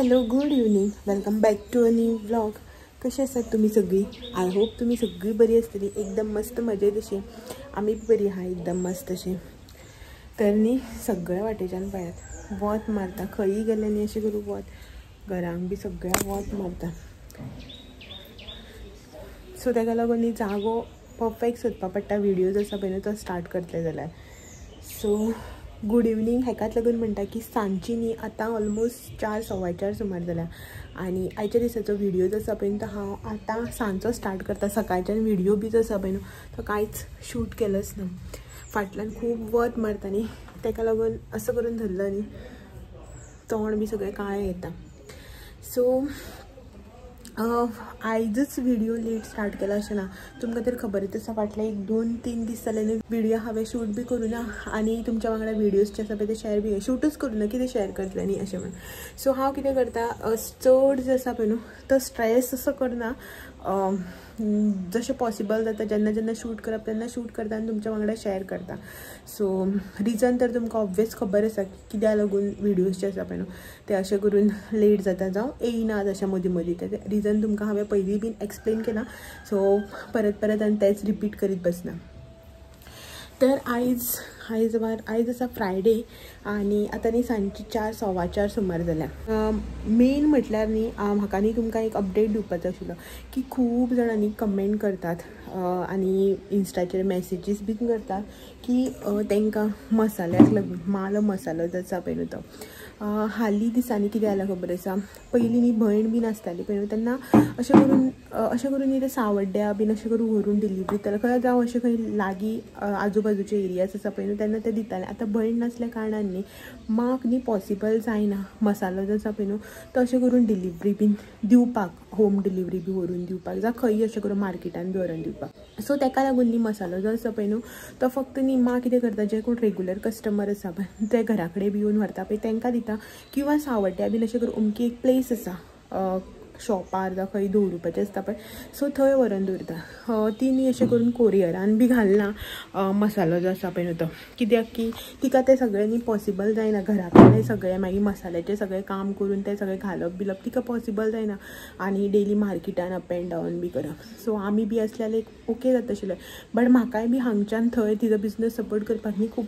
Hello good evening, welcome back to a new vlog. कशी आसात तुम्ही सगळी? I hope तुम्ही सगळी बरी आसतली, एकदम मस्त मजेत अशी. आमी बरी आहा एकदम मस्त अशी. तर न्ही सगळ्या वाटेच्यान पळयात वत मारता, खंयी गेले न्ही अशें करून वत, घरांक बी सगळ्या वत मारता. सो ताका लागून न्ही जागो परफेक्ट सोदपा पडटा व्हिडियोज आसा पळय न्हू तो स्टार्ट करतले जाल्यार. सो गुड इवनींग हेकाच लागून म्हणटा की सांजची न्ही आतां ऑलमोस्ट 4 सव्वा 4 सुमार जाल्या आनी आयच्या दिसाचो व्हिडियो जो आसा पळय न्हू तो हांव आतां सांजचो स्टार्ट करता. सकाळच्यान व्हिडियो बी जो आसा पळय न्हू तो कांयच शूट केलोच ना. फाटल्यान खूब वत मारता न्ही, ताका लागून असो करून धरलो न्ही तोंड बी सगळें काळें येता. सो आयजच व्हिडिओ लेट स्टार्ट केला अशें ना, तुमकां तर खबरच आसा फाटले 1 2 3 दीस जाले न्ही व्हिडिओ हांवें शूट बी करूं ना आनी तुमच्या वांगडा व्हिडियोज जे आसा पळय ते शेअर बी शूटच करूं ना, कितें शेअर करतलें न्ही अशें म्हणून. सो हांव कितें करता, चड जे आसा पळय न्हू तो स्ट्रेस असो करना, जशें पॉसिबल जाता जेन्ना जेन्ना शूट करप तेन्ना शूट करता आनी तुमच्या वांगडा शेअर करता. सो रिजन तर तुमकां ऑब्वियस खबर आसा कित्याक लागून व्हिडियोज जे आसा पळय न्हू ते अशें करून लेट जाता जावं येयनात अशें मदीं मदीं. ते रिजन तुमकां हांवें पयलीं बीन एक्सप्लेन केलां, सो परत परत आनी तेंच रिपीट करीत बसना. तर आयज आयज आयज आसा फ्रायडे आनी आतां न्ही सांजची 4 सव्वा 4 सुमार जाल्या. मेन म्हटल्यार न्ही म्हाका न्ही तुमकां एक अपडेट दिवपाचो आशिल्लो की खूब जाणांनी कमेंट करतात आनी इन्स्टाचेर मॅसेजीस बीन करतात की तांकां मसाल्याक लागून माल मसालो जो आसा पळय न्हू तो हालीं दिसांनी कितें जालां खबर आसा. पयलीं न्ही भयण बीन आसताली पळय न्हू तेन्ना अशें करून न्ही ते सावड्ड्या बीन अशें करून व्हरून डिलिवरी दिताले खंय, जावं अशें खंय लागीं आजूबाजूचे एरियाज आसा पळय न्हू तेन्ना ते दिताले. आतां भयण नासल्या कारणान न्ही माक न्ही पॉसिबल जायना मसालो जो आसा पळय न्हू तो अशें करून डिलिवरी बीन दिवपाक, होम डिलिवरी बी व्हरून दिवपाक जावं खंय अशें करून मार्केटान बी व्हरून दिवपाक. सो ताका लागून न्ही मसालो जो आसा पळय न्हू तो फक्त न्ही मा कितें करता, जे कोण रेगुलर कस्टमर आसा पळय ते घरा कडेन बी येवन व्हरता पळय तांकां दिता, किंवा सावड्ड्या बीन अशें करून अमकी एक प्लेस आसा शॉपार जावं खंय दवरुपाचें आसता पळय, सो थंय व्हरून दवरता. ती न्ही अशें करून कोरियरान बी घालना मसालो जो आसा पळय न्हू तो, कित्याक की तिका तें सगळें न्ही पॉसिबल जायना घरा कडेन सगळें मागीर मसाल्याचें सगळें काम करून तें सगळें घालप बिलप तिका पॉसिबल जायना आनी डेली मार्केटान अप एंड डावन बी करप. सो आमी बी आसल्यार एक ओके जाता आशिल्लें, बट म्हाकाय बी हांगच्यान थंय तिजो बिजनस सपोर्ट करपाक न्ही खूब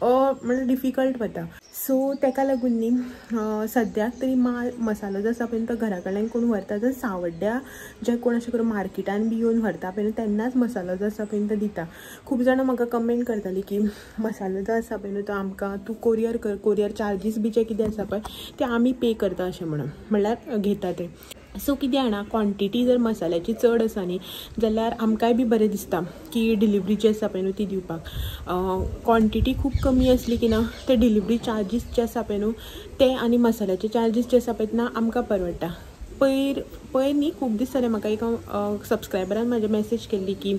म्हणल्यार डिफिकल्ट वता. सो ताका लागून न्ही सद्याक तरी माल मसालो जो आसा पळय तो घरा कडल्यान कोण व्हरता जर सावड्ड्या जे कोण अशें करून मार्केटान बी येवन व्हरता पळय न्हू तेन्नाच मसालो जो आसा पळय तो दिता. खूब जाणां म्हाका कमेंट करताली की मसालो जो आसा पळय न्हू तो आमकां तूं कोरियर कर, कोरियर चार्जीस बी जे कितें आसा पळय ते आमी पे करता अशें म्हणून, म्हणल्यार घेता ते. सो कितें जाणा क्वॉन्टिटी जर मसाल्याची चड आसा न्ही जाल्यार आमकांय बी बरें दिसता की डिलिवरी जी आसा पळय न्हू ती दिवपाक. क्वॉन्टिटी खूब कमी आसली की ना ते डिलिवरी चार्जीस जे आसा पळय न्हू ते आनी मसाल्याचे चार्जीस जे आसा पळय ना आमकां परवडटा. पयर पयर न्ही खूब दीस जाले म्हाका एका सबस्क्रायबरान म्हाजे मॅसेज केल्ली की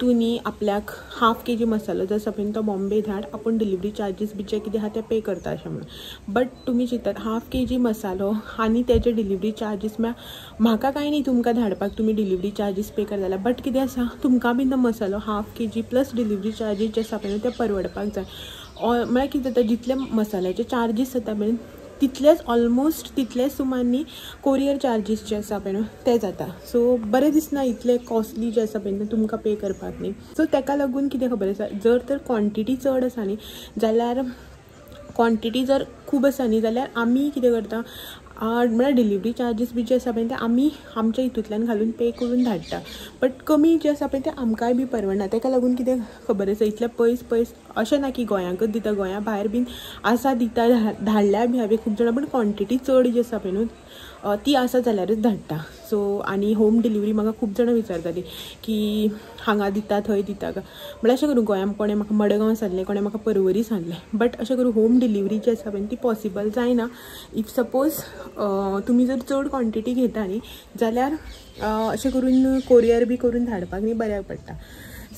तूं न्ही आपल्याक 1/2 kg मसालो जो आसा पळय तो बॉम्बे धाड, आपूण डिलिवरी चार्जीस बी जे कितें आहा ते पे करता अशें म्हणून. बट तुमी चिंतात 1/2 kg मसालो आनी तेजे डिलिवरी चार्जीस म्हळ्यार म्हाका कांय न्ही तुमकां धाडपाक तुमी डिलिवरी चार्जीस पे करता जाल्यार, बट कितें आसा तुमकां बीन तो मसालो 1/2 kg plus delivery charges जे आसा पळय ते परवडपाक जाय. म्हळ्यार कितें जाता जितले मसाल्याचे चार्जीस जाता पळय तितलेच ऑलमोस्ट तितलेच सुमार न्ही कोरियर चार्जीस जे आसा पळय न्हू ते जाता. सो बरें दिसना इतले कॉस्टली जे आसा पळय न्हू तुमकां पे करपाक न्ही. सो ताका लागून कितें खबर आसा, जर तर क्वॉन्टिटी चड आसा न्ही जाल्यार क्वॉन्टिटी जर खूब आसा न्ही जाल्यार आमी कितें करता म्हळ्यार डिलिवरी चार्जीस बी जे आसा पळय ते आमी आमच्या हितूंतल्यान घालून पे करून धाडटा, बट कमी जे आसा पळय ते आमकांय बी परवडना. ताका लागून कितें खबर आसा इतलें पयस पयस अशें ना की गोंयांकच दिता, गोंया भायर बीन आसा दिता धाडल्या बी हांवें खूब जाणां, पूण क्वॉन्टिटी चड जी आसा पळय न्हू ती आसा जाल्यारच धाडटा. सो आनी होम डिलिवरी म्हाका खूब जाणां विचारतालीं की हांगा दिता थंय दिता का, म्हळ्यार अशें करून गोंयांत कोणें म्हाका मडगांव सांगलें, कोणें म्हाका परवरी सांगलें, बट अशें करून होम डिलिवरी जी आसा पळय ती पॉसिबल जायना. If suppose तुमी जर चड क्वॉन्टिटी घेता न्ही जाल्यार अशें करून कोरियर बी करून धाडपाक न्ही बऱ्याक पडटा.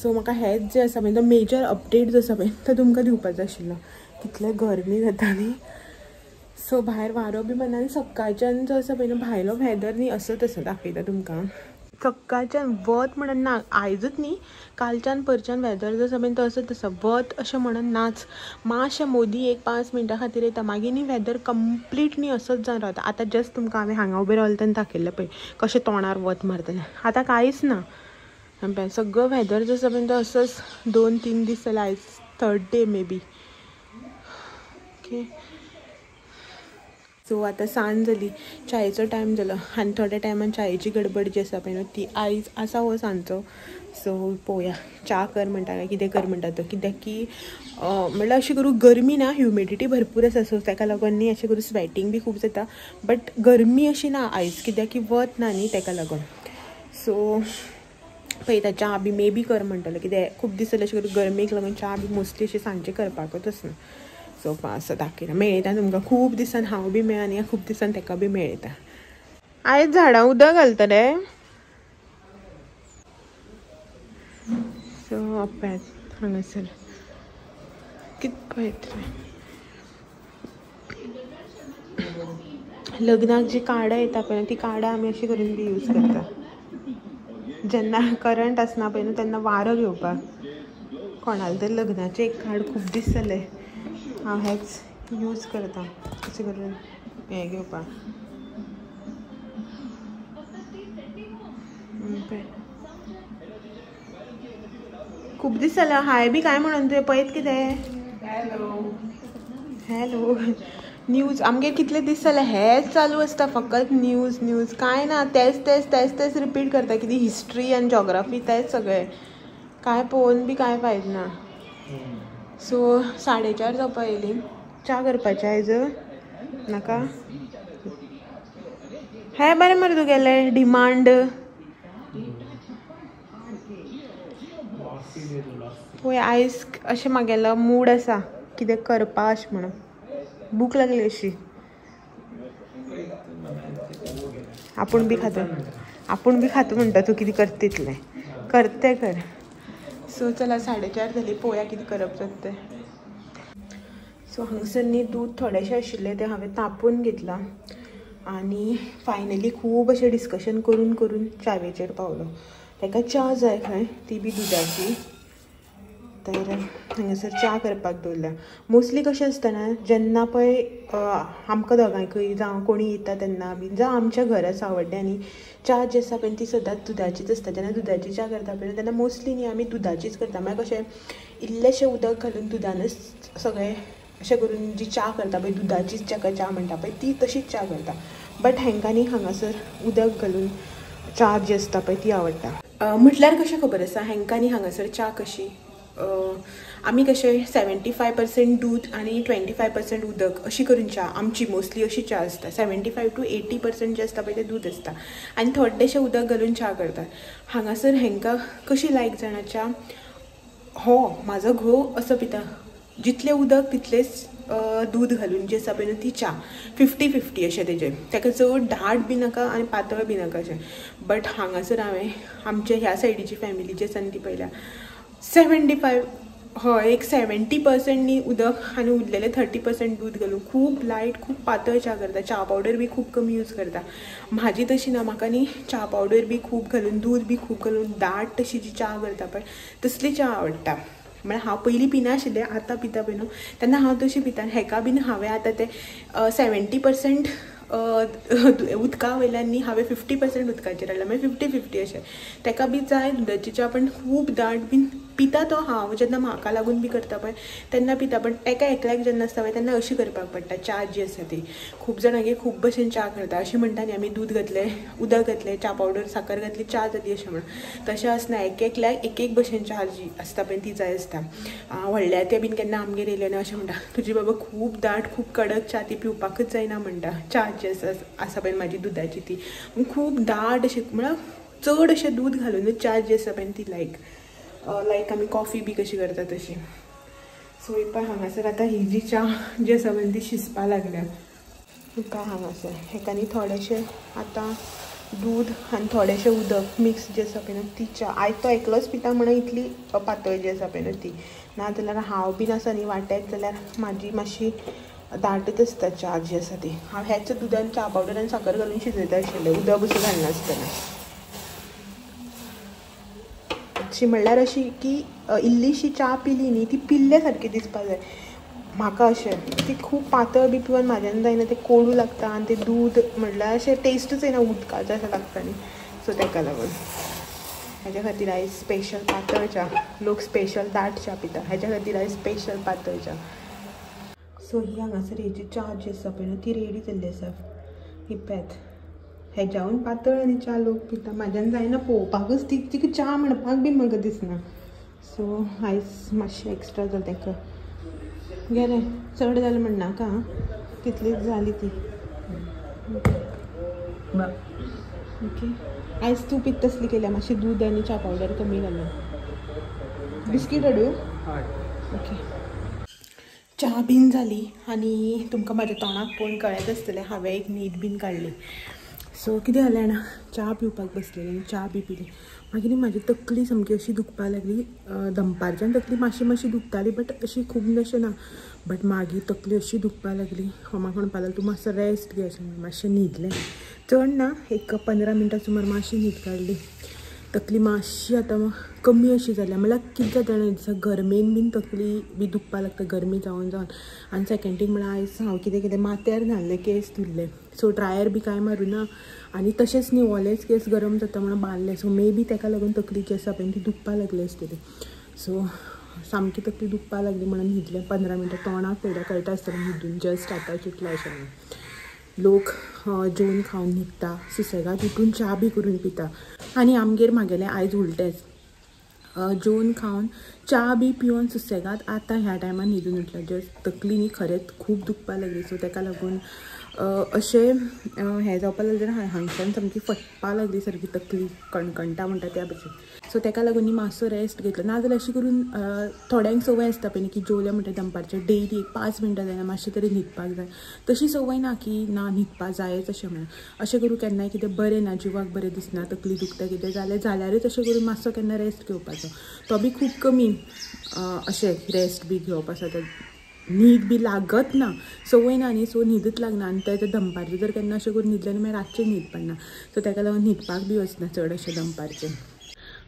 सो म्हाका हेच जे आसा पळय तो मेजर अपडेट जो आसा पळय तो तुमकां दिवपाचो आशिल्लो. कितले गरमी जाता न्ही, सो भायर वारो बी मारना आनी सकाळच्यान जो आसा पळय न्हू भायलो वेदर न्ही असोच आसा, दाखयता तुमकां. सकाळच्यान वत म्हणून ना, आयजूच न्ही कालच्यान परच्यान वेदर जो आसा पळय तो असोच आसा, वत अशें म्हणून नाच. मातशें मोदी एक 5 मिनटां खातीर येता, मागीर न्ही वेदर कंप्लीट न्ही असोच जावन रावता. आतां जस्ट तुमकां हांवें हांगा उबें रावलें तेन्ना दाखयल्लें पळय कशें तोंडार वत मारतलें, आतां कांयच ना. सगळो वेदर जो आसा पळय तो असोच 2-3 दीस जाले, आयज 3rd day may be. Okay so आतां सांज जाली, च्यायेचो टायम जालो आनी थोड्या टायमान च्यायेची गडबड जी आसा पळय न्हू ती आयज आसा हो सांजचो. सो पळोवया च्या कर म्हणटा काय कितें कर म्हणटा तो, कित्याक की म्हणल्यार अशें करूं गरमी ना, ह्युमिडिटी भरपूर आसा, सो ताका लागून न्ही अशें करून स्वेटींग बी खूब जाता, बट गरमी अशी ना आयज कित्याक की वत ना न्ही ताका लागून. सो पळयता च्या बी मे बी कर म्हणटलो, कित्याक खूब दीस जाले अशें करून गरमेक लागून च्या बी मोस्टली अशी सांजची करपाकूच आसना. सो असो दाखयता मेळयता तुमकां, खूब दिसान हांव बी मेळना आनी खूब दिसान ताका बी मेळयता. आयज झाडां उदक घालता रे. सो पळयात हांगासर कितें पळयत रे, लग्नाक जी कार्डां येता पळय ती कार्डां आमी अशी करून बी यूज करता, जेन्ना करंट आसना पळय न्हू तेन्ना वारो घेवपाक. कोणाले तरी लग्नाचें एक कार्ड खूब दीस जाले हांव हेच यूज करता अशें करून हें घेवपाक. खूब दीस जाले हाय बी काय म्हणून तुवें पळयत कितें? हॅलो न्यूज आमगेर कितले दीस जाले हेच चालू आसता, फकत न्यूज न्यूज कांय ना, तेच तेच तेच तेच रिपीट करता, कितें हिस्ट्री आनी जॉग्राफी तेच सगळें, कांय पळोवन बी कांय फायद ना. सो 4:30 जावपा येयली, च्या करपाचें आयज नाका? हें बरें मरे तुगेलें डिमांड. पळय आयज अशें म्हागेलो मूड आसा कितें करपा अशें म्हणून, भूक लागली अशी. आपूण बी खातो, आपूण बी खातो म्हणटा तूं कितें करता तितलें करते कर. सो चला 4:30 जाली, पळोवया कितें करप जाता तें. सो हांगासर न्ही दूद थोडेशें आशिल्लें तें हांवें तापोवन घेतलां आनी फायनली खूब अशें डिस्कशन करून करून च्यावेचेर पावलो. ताका च्या जाय खंय, ती बी दुदाची, तर हांगासर च्या करपाक दवरल्या. मोस्टली कशें आसता ना, जेन्ना पळय आमकां दोगांकूय जावं कोणी येता तेन्ना बी जावं आमच्या घरा सावड्ड्या न्ही च्या जी आसा पळय ती सदांच दुदाचीच आसता. जेन्ना दुदाची च्या करता पळय तेन्ना मोस्टली न्ही आमी दुदाचीच करता, मागीर कशें इल्लेशें उदक घालून दुदानच सगळें अशें करून जी च्या करता पळय दुदाचीच जाका च्या म्हणटा पळय ती तशीच च्या करता. बट हेंकां न्ही हांगासर उदक घालून च्या जी आसता पळय ती आवडटा. म्हटल्यार कशें खबर आसा हेंकां न्ही हांगासर च्या कशी आमी कशें 75% दूद आनी 25% उदक अशी करून च्या आमची मोस्टली अशी च्या आसता. 75 to 80% जे आसता पळय तें दूद आसता आनी थोडेशें उदक घालून च्या करतात. हांगासर हेंकां कशी लायक जाणा च्या, हो म्हाजो घोव असो पिता, जितलें उदक तितलेंच दूद घालून जी आसा पळय न्हू ती च्या 50-50 अशें तेजें, ताका चड दाट बी नाका आनी पातळ बी नाका अशें. बट हांगासर हांवें आमच्या ह्या सायडीची फॅमिली जी आसा न्ही ती पळयल्या 75 हय एक 70% न्ही उदक आनी उरलेलें 30% दूद घालून खूब लायट खूब पातळ च्या करता. च्या पावडर बी खूब कमी यूज करता. म्हाजी तशी ना, म्हाका न्ही च्या पावडर बी खूब घालून दूद बी खूब घालून दाट तशी जी च्या करता पळय तसली च्या आवडटा. म्हळ्यार हांव पयलीं पिनाशिल्लें, आतां पिता पळय न्हू तेन्ना हांव तशी पिता. हेका बीन हांवें आतां तें 70% उदका वयल्यान न्ही हांवें 50% उदकाचेर हाडलां, मागीर 50-50 अशें. ताका बी जाय दुदाची च्या पण खूब दाट बीन पिता तो हांव जेन्ना म्हाका लागून बी करता पळय तेन्ना पिता, पण एका एकल्याक जेन्ना आसता पळय तेन्ना अशी करपाक पडटा च्या जी आसा ती. खूब जाणांगेर खूब भशेन च्या करता, अशें म्हणटा न्ही आमी दूद घातलें उदक घातलें च्या पावडर साकर घातली च्या जाली अशें म्हणून, तशें आसना. एक एकल्याक एक एक भशेन च्या जी आसता पळय ती जाय आसता. व्हडल्या ते बीन केन्ना आमगेर येयले ना अशें म्हणटा, तुजी बाबा खूब दाट खूब कडक च्या ती पिवपाकच जायना म्हणटा. च्या जी आसा आसा पळय म्हाजी दुदाची ती खूब दाट अशें म्हळ्यार चड अशें दूद घालूनच च्या जी आसा पळय ती लायक लायक आमी कॉफी बी कशी करता तशी. सो पळय हांगासर आतां ही जी च्या जी आसा पळय ती शिजपा लागल्या. पळय हांगासर हेका न्ही थोडेशें आतां दूद आनी थोडेशें उदक मिक्स जी आसा पळय ती च्या. आयज तो एकलोच पिता म्हणून इतली पातळ जी आसा पळय ती, ना जाल्यार हांव बीन आसा न्ही वांट्याक जाल्यार म्हाजी मातशी दाटच आसता च्या जी आसा ती. हांव हेच दुदान च्या पावडर आनी साकर घालून शिजयता आशिल्लें, उदक असो घालनासतना. मातशी म्हणल्यार अशी की इल्लीशी च्या पिली न्ही ती पिल्ल्या सारकी दिसपा जाय म्हाका अशें. ती खूब पातळ बी पिवन म्हाज्यान जायना, तें कोडू लागता आनी तें दूद म्हणल्यार अशें टेस्टूच येना, उदकाचें अशें लागता न्ही. सो ताका लागून हेज्या खातीर आयज स्पेशल पातळ च्या. लोक स्पेशल दाट च्या पिता, हेज्या खातीर आयज स्पेशल पातळ च्या. सो ही हांगासर हेजी च्या जी आसा पळय न्हू ती रेडी जाल्ली आसा. ही पेत हेज्याहून पातळ आनी च्या लोक पिता, म्हाज्यान जायना पळोवपाकूच ती तिका च्या म्हणपाक बी म्हाका दिसना. सो आयज मातशें एक्स्ट्रा जालें ताका, गेलें चड जालें म्हणनाका, तितलीच जाली ती. ओके आयज तूं पिता तसली केल्या, मातशें दूद आनी च्या पावडर कमी घालून. बिस्कीट हाडूं? ओके च्या बीन जाली आनी तुमकां म्हाज्या तोंडाक पळोवन कळ्ळेंच आसतलें हांवें एक न्हीद बीन काडली. सो कितें जालें जाणा, च्या पिवपाक बसलेली आनी च्या बी पिली, मागीर म्हाजी तकली सामकी अशी दुखपाक लागली. दनपारच्यान तकली मातशी मातशी दुखताली बट अशी खूब अशें ना, बट मागीर तकली अशी दुखपाक लागली. म्हाका म्हणपाक लागलो तूं मातसो रेस्ट घे अशें म्हणून. मातशें न्हिदलें, चड ना, एक 15 मिनटां सुमार मातशी न्हीद काडली. तकली मातशी आतां कमी अशी जाल्या. म्हणल्यार कितें जाता जाणा, दिसा गरमेन बीन तकली बी दुखपाक लागता, गरमी जावन जावन. आनी सेकेंड थींग म्हणल्यार आयज हांव कितें केलें, माथ्यार न्हाल्लें, केस धुल्ले, सो ड्रायर बी कांय मारूं ना आनी तशेंच न्ही ओलेच केस गरम जाता म्हणून बांदले. सो मे बी ताका लागून तकली जी आसा पळय ती दुखपाक लागली आसतली. सो सामकी तकली दुखपाक लागली म्हणून न्हिदलें 15 मिनटां. तोंडाक पळयल्यार कळटा आसतलें न्हिदून जस्ट आतां सुटलें अशें म्हणून. लोक जेवन खावन न्हिदता, सुसेगाद उठून च्या बी करून पिता, आनी आमगेर म्हागेलें आयज उलटेंच, जेवन खावन च्या बी पिवन सुसेगाद आतां ह्या टायमार न्हिदून उठला. जस्ट तकली न्ही खरेंच खूब दुखपाक लागली. सो ताका लागून अशें हें जावपाक लागलें जाल्यार हांगच्यान सामकी फटपाक लागली, सारकी तकली कणकणटा म्हणटा त्या भशेन. सो ताका लागून न्ही मातसो रेस्ट घेतलो. नाजाल्यार अशें करून थोड्यांक संवय आसता पळय न्ही की जेवलें म्हणटा दनपारचें डेली एक 5 मिनटां जायना मातशें तरी न्हिदपाक जाय. तशी संवय ना की ना न्हिदपाक जायच अशें म्हणून. अशें करूं केन्नाय कितें बरें ना, जिवाक बरें दिसना, तकली दुखता कितें जालें जाल्यारूच अशें करून मातसो केन्ना रेस्ट घेवपाचो, तो बी खूब कमी अशें रेस्ट बी घेवप आसा. तर न्हीद बी लागत ना, संवय ना न्ही, सो न्हीदच लागना. आनी ते दनपारचें जर केन्ना अशें करून न्हिदलें मागीर रातचें न्हीद पडना. सो ताका लागून न्हिदपाक बी वचना चड अशें दनपारचें.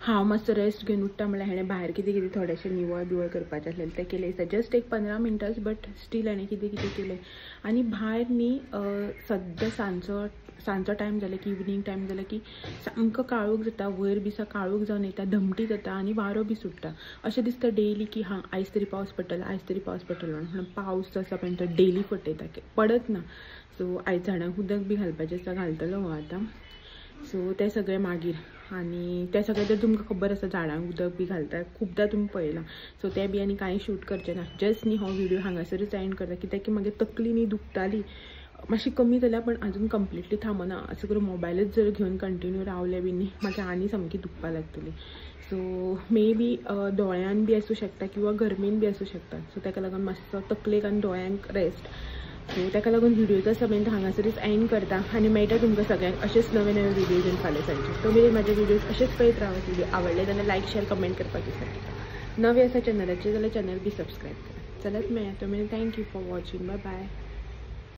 हांव मातसो रेस्ट घेवन उठ्ठा म्हणल्यार हेणें भायर कितें कितें थोडेशें निवळ बिवळ करपाचें आसलेलें तें केलें दिसता. जस्ट एक 15 मिनटांच बट स्टील हाणें कितें कितें केलें. आनी भायर न्ही सद्या सांजचो टायम जालो की इवनींग टायम जालो की सामको काळोख जाता, वयर बी काळोख जावन येता, धमटी जाता आनी वारो बी सुट्टा. अशें दिसता डेली की हां आयज तरी पावस पडटलो, आयज तरी पावस पडटलो म्हणून. पावस जो आसा पळय तो डेली फटयता, पडत ना. सो आयज झाडांक उदक बी घालपाचें आसा, घालतलो हो आतां. सो तें सगळें मागीर. आनी तें सगळें तर तुमकां खबर आसा, झाडांक उदक बी घालता खुबदां तुमी पळयलां. सो तें बी आनी कांय शूट करचें ना. जस्ट न्ही हो व्हिडियो हांगासरूच एंड करता, कित्याक की मागीर तकली न्ही दुखताली, मातशी कमी जाल्या पण अजून कंप्लिटली थांबना. अशें करून मोबायलच जर घेवन कंटिन्यू रावलें बी न्ही मागीर आनी सामकी दुखपाक लागतली. सो मे बी दोळ्यान बी आसूं शकता किंवा गरमेन बी आसूं शकता. सो ताका लागून मातसो तकलेक आनी दोळ्यांक रेस्ट. सो ताका लागून व्हिडियोचा समेंत हांगासरूच एंड करता आनी मेळटा तुमकां सगळ्यांक अशेच नवे नवे व्हिडियोज घेवन फाल्यां सांजचे. तो मेरेन म्हाजे व्हिडियोज अशेच पळयत रावात. व्हिडिओ आवडले जाल्यार लायक शेअर कमेंट करपाक विसरनाका. नवे आसा चॅनलाचेर जाल्यार चॅनल बी सबस्क्रायब करा. चलत मेळया, तो मेरेन thank you for watching. Bye bye.